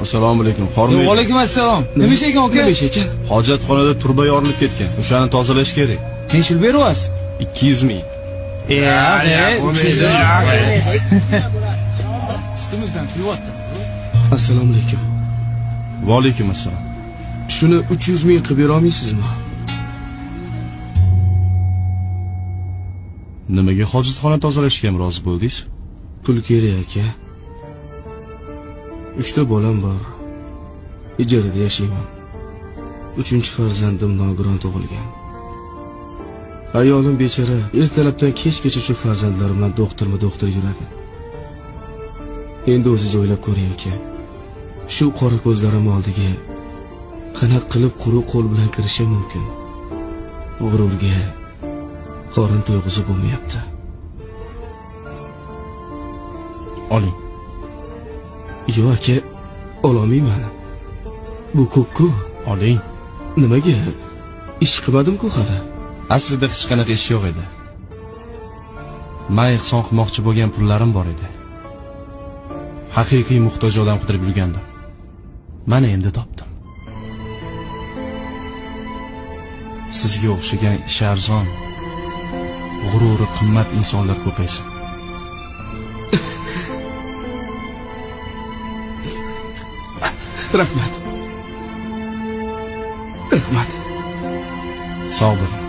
Assalomu alaykum. Hormang. Va alaykum assalom. Nima ish ekan aka? Nima ish ekan? Hojatxonada turba yorilib ketgan. O'shani tozalash kerak. Necha pul beryapsiz? 200 ming. 300 ming. Ustimizdan kulyapti. Assalomu alaykum. Va alaykum assalom. Shuni 300 ming qilib bera olmaysizmi? Nimaga hojatxona tozalashga ham rozi bo'ldingiz? Pul kerak aka. 3 ta bolam bor. Ijarada yashayman. 3-chi farzandim nogiron tug'ilgan. Ayolim bechora ertalabdan kechgacha shu farzandlarim bilan doktorma-doktor yuradi. Endi o'zingiz o'ylab ko'ring aka. Shu qora ko'zlarim oldiga qanaqa qilib quruq qo'l bilan kirishim mumkin? G'ururga qorin to'yg'izib bo'lmayapti. Oling. Yo'q aka, ololmayman. Bu ko'p-ku. Oling. Nimaga? Ish qilmadim-ku hali. Aslida hech qanaqa ish yo'q edi. Men ehson qilmoqchi bo'lgan pullarim bor edi. Haqiqiy muhtoj odam qidirib yurgandim. Mana endi topdim. Sizga o'xshagan ish arzon, g'ururi qimmat insonlar ko'paysin. Rahmat. Rahmat. Sog' bo'ling.